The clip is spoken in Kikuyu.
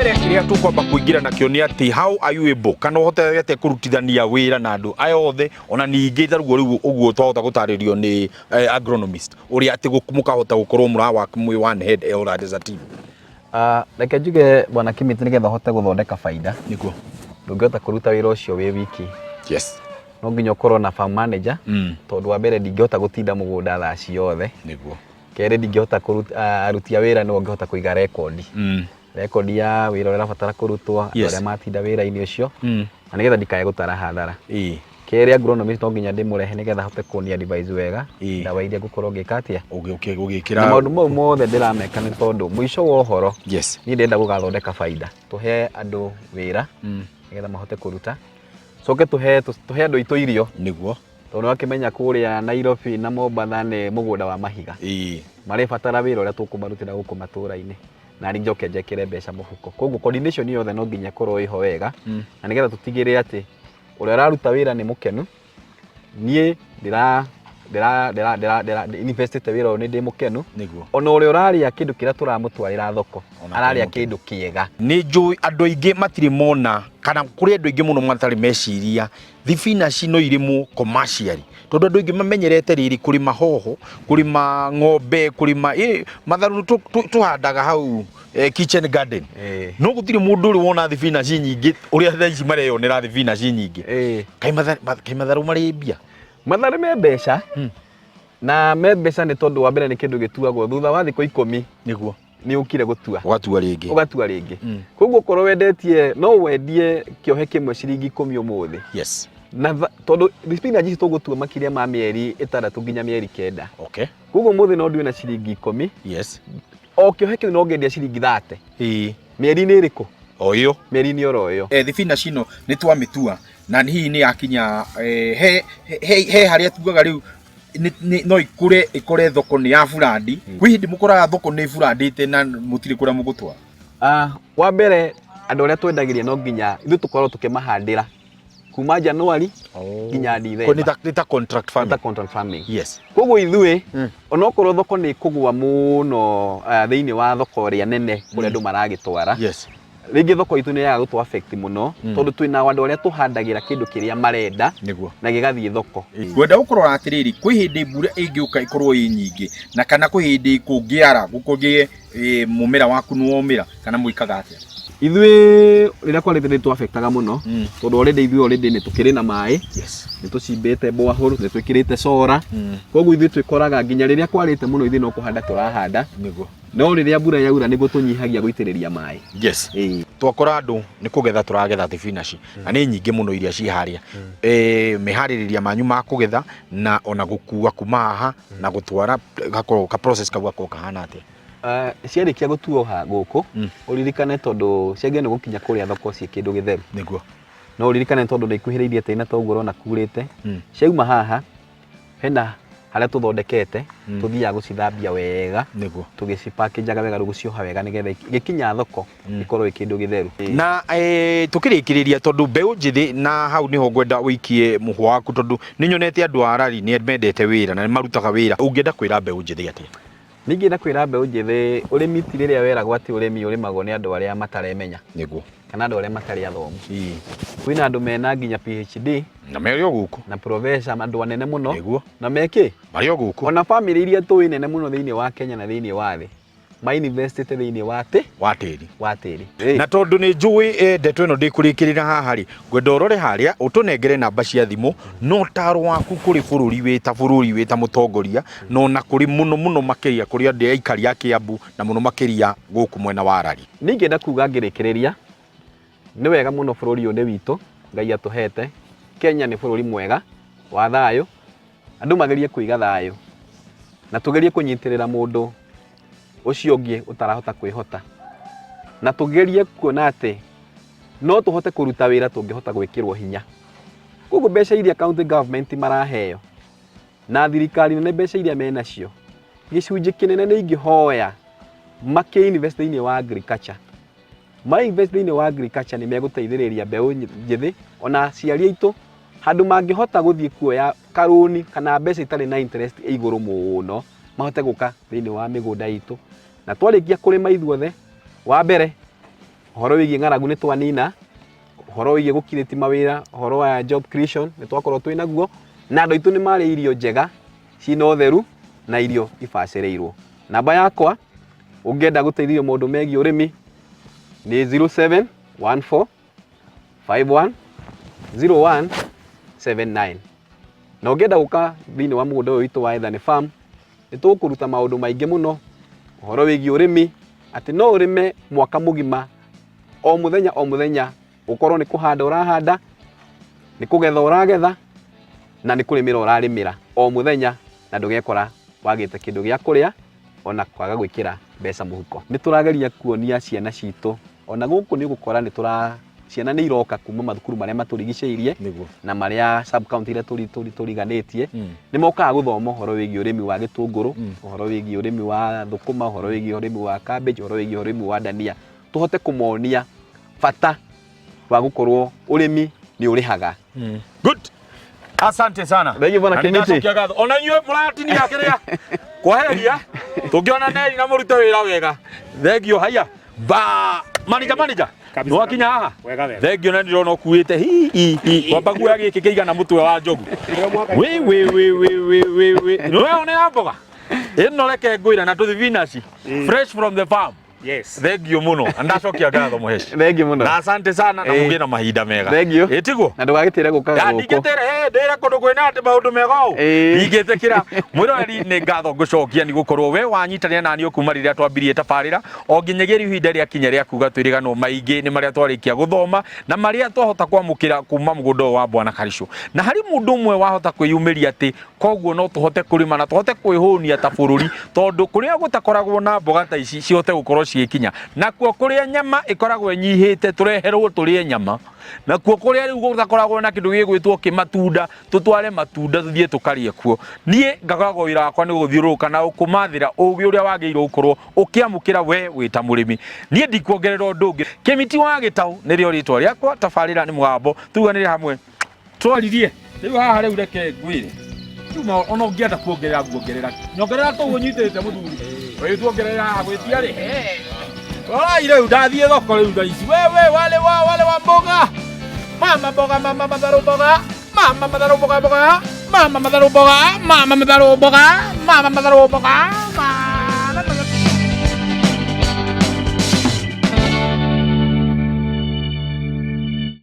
Mbere kĩrĩa tũkwamba kũingĩra nakĩo nĩ atĩ how are you able, kana ũhotete kũrutithania wĩra na andũ aya othe, ona ningĩ taruo rĩu ũguo twahota gũtarĩrio nĩ agronomist ũrĩa atĩ mũkahota gũkorwo mũra work mwĩ one head or as a team? Ah, reke njuge, bwana Kimiti, nĩgetha ũhote gũthondeka baida, ndũngĩhota kũruta wĩra ũcio wĩ wiki. No nginya ũkorwo na farm manager, tondũ wa mbere, ndingĩhota gũtinda mũgũnda thaa ciothe. Kerĩ, ndingĩhota kũruta aruti a wĩra nĩo ngĩhota kũiga rekondi, rekondi ya wĩra ũrĩa ũrabatara kũrutwo, andũ arĩa matinda wĩra-inĩ ũcio, na nĩgetha ndikae gũtara hathara. Kerĩ, agronomist no nginya ndĩmũrehe nĩgetha ahote kũni advise wega ndawa iria ngũkorwo ngĩka atĩa. Ũgĩkĩra. Na maũndũ mau mothe ndĩrameka nĩ tondũ mũico wa ũhoro, niĩ ndĩrenda gũgathondeka baida, tũhe andũ wĩra nĩgetha mahote kũruta, coke tũhe andũ aitũ irio, tondũ wakĩmenya kũrĩa Nairobi na Mombatha nĩ mũgũnda wa mahiga, marĩbatara wĩra ũrĩa tũkũmarutĩra gũkũ matũra-inĩ, na niĩ njoke njekĩre mbeca mũhuko. Koguo coordination yothe no nginya ĩkorwo ĩho wega, na nĩgetha tũtigĩrĩre atĩ ũrĩa ũraruta wĩra nĩ mũkenu, niĩ ndĩra ndĩra ndĩra ndĩra ndĩra investĩte wĩra ũyũ nĩ ndĩ mũkenu, ona ũrĩa ũrarĩa kĩndũ kĩrĩa tũramũtwarĩra thoko Ona ararĩa mũkenu. Kĩndũ kĩega. Nĩ njũĩ andũ aingĩ matirĩ mona, kana kũrĩ andũ aingĩ mũno matarĩ meciria thibinaci no irĩmwo commercially, tondũ andũ aingĩ mamenyerete rĩrĩ kũrĩma hoho, kũrĩma ng'ombe, kũrĩma matharũ tũhandaga hau kitchen garden, no gũtirĩ mũndũ ũrĩ wona thibinaci nyingĩ ũrĩa thaa ici mareyonera thibinaci nyingĩ. Kaĩ matharũ marĩ mbia? Matharũ me mbeca, na me mbeca nĩ tondũ wa mbere nĩ kĩndũ gĩtuagwo thutha wa thikũ 10. Nĩ ũkire gũtua. Ũgatua rĩngĩ. Ũgatua rĩngĩ. Koguo okorwo wendetie, no wendie kĩohe kĩmwe ciringi 10 ũmũthĩ, na tondũ thibinanji ici tũgũtua makĩria ma mĩeri 6 nginya mĩeri 9. Koguo ũmũthĩ no ndue na ciringi 10, o kĩohe kĩu no ngĩendia ciringi 30. Mĩeri-inĩ ĩrĩkũ? O ĩyo. Mĩeri-inĩ oro ĩyo. Thibinaci ĩno nĩ twamĩtua na hihi nĩ yakinya he harĩa tugaga rĩu no ikũre ĩkore thoko nĩ ya burandi? Kwĩ hĩndĩ mũkoraga thoko nĩ burandĩte na mũtirĩ kũrĩa mũgũtwara? Ah, wa mbere, andũ arĩa twendagĩria no nginya ithuĩ tũkorwo tũkĩmahandĩra kuma Januari nginya Ko Dithemba. Nĩ ta contract Nĩ farming. Ta contract farming. Koguo ithuĩ, onokorwo thoko nĩ ĩkũgũa mũno, thĩinĩ wa thoko ĩrĩa nene kũrĩa andũ maragĩtwara, rĩngĩ thoko itũ nĩ yaga gũtũ affect mũno, tondũ twĩna andũ arĩa tũhandagĩra kĩndũ kĩrĩa marenda na gĩgathiĩ thoko. Ngwenda gũkũrora atĩrĩrĩ, kwĩ hĩndĩ mbura ĩngĩũka ĩkorwo ĩ nyingĩ, na kana kwĩ hĩndĩ kũngĩara gũkũgĩe mũmera waku nĩ womĩra, kana mwĩkaga atĩa? Ithuĩ rĩrĩa kwarĩte nĩ tũ-affectaga mũno, tondũ already ithuĩ already nĩ tũkĩrĩ na maĩ, nĩ tũcimbĩte borehole, nĩ twĩkĩrĩte solar. Koguo ithuĩ twĩkoraga nginya rĩrĩa kwarĩte mũno, ithuĩ no kũhanda tũrahanda, no rĩrĩa mbura yaura nĩguo tũnyihagia gũitĩrĩria maĩ. Twakora andũ nĩ kũgetha tũragetha thibinaci na nĩ nyingĩ mũno iria ciĩ harĩa, meharĩrĩria manyu ma kũgetha na ona gũkua kuma haha na gũtwara gakorwo ka process kau gakorwo kahana atĩa? Ciarĩkia gũtuo ha gũkũ, ũririkane tondũ ciagĩrĩirwo nĩ gũkinya kũrĩa thoko ciĩ kĩndũ gĩtheru. No ũririkane tondũ nĩ ikuhĩrĩirie tĩri, na toguo ũrona kurĩte, ciauma haha hena harĩa tũthondekete, tũthiaga gũcithambia wega, tũgĩcipackĩnjaga wega, rĩu gũcioha wega nĩgetha igĩkinya thoko ikorwo ĩ kĩndũ gĩtheru. Na tukĩrĩkĩrĩria, tondũ mbeũ njĩthĩ, na hau nĩho ngwenda ũikie mũhwa waku, tondũ nĩ nyonete andũ a Rari nĩ mendete wĩra na nĩ marutaga wĩra, ũngĩenda kwĩra mbeũ njĩthĩ atĩa? Ningĩenda kwĩra mbeũ njĩthĩ, ũrĩmi ti rĩrĩa weragwo atĩ ũrĩmi ũrĩmagwo nĩ andũ arĩa mataremenya kana andũ arĩa matarĩ athomu. Kwĩna andũ mena nginya PhD. Na marĩ o gũkũ. Na professor, andũ anene mũno. Na mekĩ Marĩ o gũkũ. Ona famĩlĩ iria tũĩ nene mũno thĩinĩ wa Kenya na thĩinĩ wa thĩ mainvestĩte thĩinĩ wa tĩ wa tĩri. Wa tĩri. Na tondũ nĩ njũĩ ndeto ĩno ndĩkũrĩkĩrĩra haha rĩ, ngwenda ũrore harĩa ũtũnengere namba cia thimũ na ũtaro waku kũrĩ bũrũri wĩ ta bũrũri, wĩ ta mũtongoria, na ona kũrĩ mũno mũno makĩria kũrĩ andũ aikari a Kĩambu, na mũno makĩria gũkũ mwena wa Rari. Ningĩenda kuga ngĩrĩkĩrĩria, nĩ wega mũno, bũrũri ũyũ nĩ witũ, Ngai atũhete. Kenya nĩ bũrũri mwega wa thayũ, andũ magerie kũiga thayũ na tũgerie kũnyitĩrĩra mũndũ ũcio ũngĩ ũtarahota kwĩhota, na tũgerie kuona atĩ no tũhote kũruta wĩra tũngĩhota gwĩkĩrwo hinya. Koguo mbeca iria county government maraheo na thirikari nene, mbeca iria menacio, gĩcunjĩ kĩnene nĩ ingĩhoya makĩ invest thĩinĩ wa agriculture. Ma invest thĩinĩ wa agriculture nĩ megũteithĩrĩria mbeũ njĩthĩ ona aciari aitũ handũ mangĩhota gũthiĩ kuoya karũni kana mbeca itarĩ na interest ĩ igũrũ mũno, mahote gũka thĩinĩ wa mĩgũnda itũ. Na twarĩkia kũrĩma ithuothe, wa mbere Ũhoro wĩgiĩ ng'aragu nĩ twanina, ũhoro wĩgiĩ gũkirĩti mawĩra, ũhoro wa job creation nĩ twakorwo twĩ naguo, na andũ aitũ nĩ marĩa irio njega ciĩna ũtheru na irio ibacĩrĩirwo. Namba yakwa ũngĩenda gũteithio maũndũ megiĩ ũrĩmi nĩ 0714 51 01 79. Na ũngĩenda gũka thĩinĩ wa mũgũnda ũyũ witũ wa Ethani Farm, nĩ tũgũkũruta maũndũ maingĩ mũno ũhoro wĩgiĩ ũrĩmi, atĩ no ũrĩme mwaka mũgima o mũthenya o mũthenya, ũkorwo nĩ kũhanda ũrahanda, nĩ kũgetha ũragetha, na nĩ kũrĩmĩra ũrarĩmĩra o mũthenya, na ndũgekora wagĩte kĩndũ gĩa kũrĩa ona kwaga gwĩkĩra mbeca mũhuko. Nĩ tũrageria kuonia ciana citũ, ona gũkũ nĩ ũgũkora nĩ tũra ciana nĩ iroka kuma mathukuru marĩa matũrigicĩirie na marĩa sub county iria tũriganĩtie, nĩ mokaga gũthoma ũhoro wĩgiĩ ũrĩmi wa gĩtũngũrũ, ũhoro wĩgiĩ ũrĩmi wa thũkũma, ũhoro wĩgiĩ ũrĩmi wa cabbage, ũhoro wĩgiĩ ũrĩmi wa ndania, tũhote kũmonia bata wa gũkorwo ũrĩmi nĩ ũrĩhaga. Good. Asante sana. Thank you, Bwana Na nĩ Kĩmiti. ndacokia ngatho. Ona inyuĩ mũratinia kĩrĩa kwaheria tũngĩona neri na mũrute wĩra wega. Thank you haya. Ba manager manager. Kabisa, Nĩwakinya haha? Wega wega. Thank you na ndĩrona ũkuĩte hi hi hi. Wamba kuoya gĩkĩ kĩigana mũtwe wa njogu. Wĩ wĩ wĩ wĩ wĩ wĩ wĩ. Nĩweyonera mboga? Ĩno reke ngwĩre na tũthibinaci. Fresh from the farm. Yes. Thank you mũno. Na ndacokia ngatho mũheci. Thank you mũno. Na asante sana na Ĩĩ. mũgĩe na mahinda mega. Thank you. Ĩtiguo? Na ndũgagĩtĩre gũkaga Ya gũkũ. ndingĩtĩra ndĩre kũndũ kwĩna atĩ maũndũ mega ũũ. Ĩĩ. Ndingĩtĩkĩra. Mwĩroreri nĩ ngatho ngũcokia nĩ gũkorwo we wanyitanĩra naniĩ kuma rĩrĩa twambirie tabarĩra o nginyagia rĩu ihinda rĩakinya rĩa kuga twĩrĩganwo maingĩ nĩ marĩa twarĩkia gũthoma na marĩa twahota kwamũkĩra kuma mũgũnda ũyũ wa Bwana Karicũ. Na harĩ mũndũ ũmwe wahota kwĩyumĩria atĩ koguo no tũhote kũrĩma na tũhote kwĩhũnia ta bũrũri, tondũ kũrĩa gũtakoragwo na mboga ta ici cihote gũkorwo cigĩkinya, nakuo kũrĩa nyama ĩkoragwo ĩnyihĩte tũreherwo tũrĩe nyama, nakuo kũrĩa rĩu gũtakoragwo na kĩndũ gĩgwĩtwo kĩmatunda tũtware matunda tũthiĩ tũkarĩe kuo. Niĩ ngakoragwo wĩra wakwa nĩ gũthiũrũrũka na gũkũmathĩra ũgĩ ũrĩa wagĩrĩirwo gũkorwo ũkĩamũkĩra we wĩ ta mũrĩmi. Niĩ ndikuongerera ũndũ ũngĩ. Kĩmiti wa Gĩtaũ nĩrĩo rĩtwa rĩakwa, tabarĩra nĩ mũgambo, tuganĩre hamwe. Twaririe rĩu haha rĩu reke ngwĩre rĩu ona ũngĩenda kuongerera nguongerera nyongerera kũu ũnyitĩte mũthuri ũyũ tuongerera haha gwĩtia rĩ orai rĩu ndathiĩ thoko rĩu thaa ici wewe wale wa wale wa mboga mama mboga mama matharũ mboga mama matharũ mboga mboga mama matharũ mboga mama matharũ mboga mama matharũ mboga.